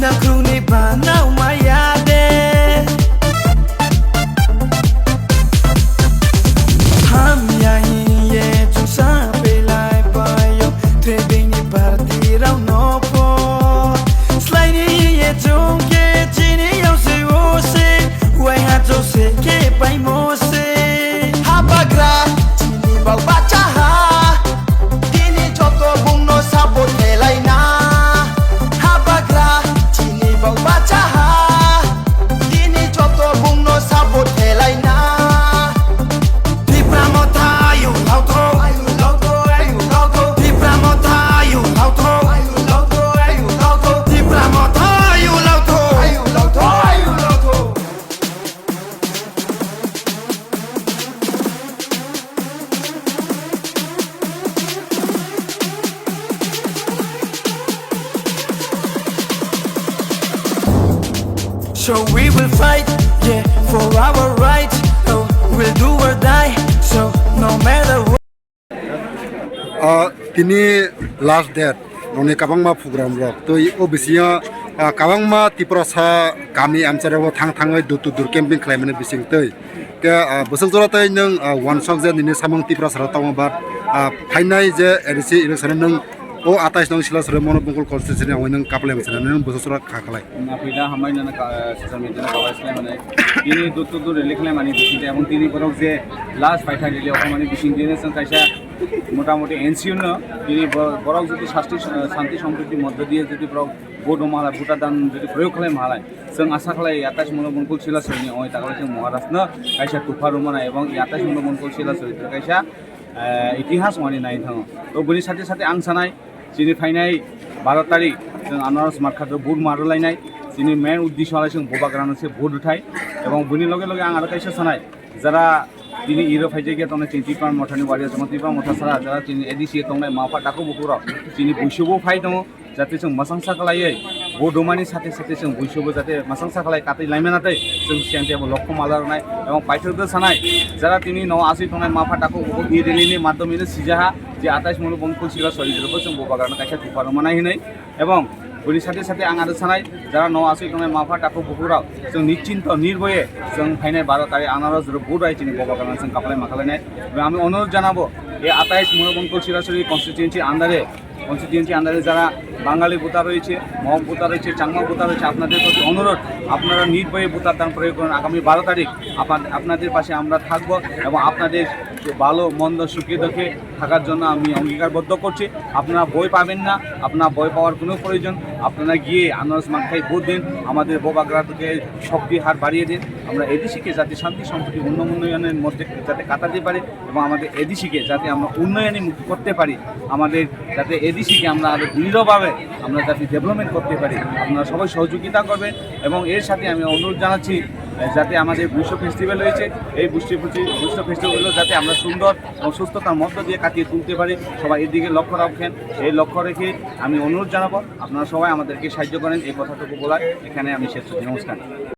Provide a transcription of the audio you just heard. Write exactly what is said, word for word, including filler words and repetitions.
Yakruni banao maya de. Hamya hiye chungsa pelai payo. Trebini party rao no po. Slaini ye chungke chini yao se wo se. Wai ha cho se ke pai mo se. Habagra, chini bau bacha ha. Tini joto bungno support khelai na. Habagra, chini bau bacha ha. Tini joto bungno support khelai na. Tipra Motha, ayu lauto, ayu lauto, ayu lauto. Tipra Motha, ayu lauto, ayu lauto, ayu lauto. Tipra Motha, ayu lauto, ayu lauto, ayu lauto. So we will fight, yeah, for our rights. Oh, we'll do or die. So no matter what. Ah, tini last date, noni kabangma program rok. Tei o bisingo, ah, kabangma Tiprasa kami amchara o thang thangwi door to door camping khlaimani bising tei. Ke, ah, bwswk jora tei nwng, ah, wansok je nini samung Tiprasa rok tongma ba, ah, phainai je A D C election nwng o atais nong Silasori Monobongkol constituency ni wngwi nwng kaplai masa nwng bwswk jora kha khlai. Napida hambai nana ka, social media na kawai slai mane. Tini door to door rally khlai mani bising tei, among tini borok je last fight rally o mani bising tini sang kaisa motamoti N C U no tini bo-, borok jodi sasti, santi sompriti moddho diye jodi borok vote o mahalai, voter dan jodi proyog khlai mahalai, chwng asa khlai atais Monobongkol Silasori ni oi takle chwng Maharaj no kaisa tupha rwmana ebong atais Monobongkol Silasori kaisa, eh, itihas wngmani nai thango. To bini sate sate ang sanai, chini phainai baro tarik chwng Anaros Markhato vote ma rwlainai, chini main uddesho halai chwng Bubagrano se vote rwthai. Ebong bini loge loge ang aro kaisa sanai, jara tini iro phaijak ya tongnai chini Tipra Mothani wari aswk Tipra Motha sara jara chini A D C tongnai mapha takhuk bukhuk rok chini buisobo phai tongo, jate chwng masangsa khlaiwi vote rwmani sate sate chwng buisobo jate masangsa khlai katwi laimana tei chwng siyang tei bo lokho mala rwnai ebong paithak sanai jara tini no aswi tongnai mapha takhuk bukhuk ni rally ni madhyome no sijaha je atais Monobongkol Silasori rokbo chwng Bubagrano kaisa tupha rwmani hinwi. Ebong bini sate sate ang aro sanai, jara no aswi tongnai mapha takhuk bukhuk rok, chwng nichinto nirboye chwng phainai baro tarik Anaros rok vote rai chini Bubagrano chwng kaplai makhlainai. Ami onurodh janabo, e atais Monobongkol Silasori constituency under-e, constituency under-e jara Bangali voter রয়েছে, mug voter রয়েছে, চাকমা ভোটার রয়েছে, আপনাদের প্রতি অনুরোধ, আপনারা নির্ভয়ে ভোটার দান প্রয়োগ করুন। আগামী বারো তারিখ আপনা-, আপনাদের পাশে আমরা থাকব এবং আপনাদের ভালো মন্দ সুখে দুঃখে থাকার জন্য আমি অঙ্গীকারবদ্ধ করছি। আপনারা ভয় পাবেন না, আপনারা ভয় পাওয়ার কোনো প্রয়োজন, আপনারা গিয়ে আনারস মার্কায় ভোট দিন, আমাদের বোবাগ্রাকে শক্তি হার বাড়িয়ে দিন। আমরা এডিসিকে যাতে শান্তি সম্প্রীতি উন্নয়ন উন্নয়নের মধ্যে যাতে কাটাতে পারি এবং আমাদের এডিসিকে যাতে আমরা উন্নয়নে মুখ করতে পারি, আমাদের যাতে এডিসিকে আমরা আরও দৃঢ়ভাবে আমরা যাতে ডেভেলপমেন্ট করতে পারি, আপনারা সবাই সহযোগিতা করবেন। এবং এর সাথে আমি অনুরোধ জানাচ্ছি, যাতে আমাদের বুশো ফেস্টিভ্যাল রয়েছে, এই বুশো ফেস্টি-, বুশো ফেস্টিভ্যালও যাতে আমরা সুন্দর এবং সুস্থতার মধ্য দিয়ে কাটিয়ে তুলতে পারি, সবাই এদিকে লক্ষ্য রাখেন। এই লক্ষ্য রেখে আমি অনুরোধ জানাবো, আপনারা সবাই আমাদেরকে সাহায্য করেন, এই কথাটুকু বলার এখানে আমি শেষ করছি। নমস্কার।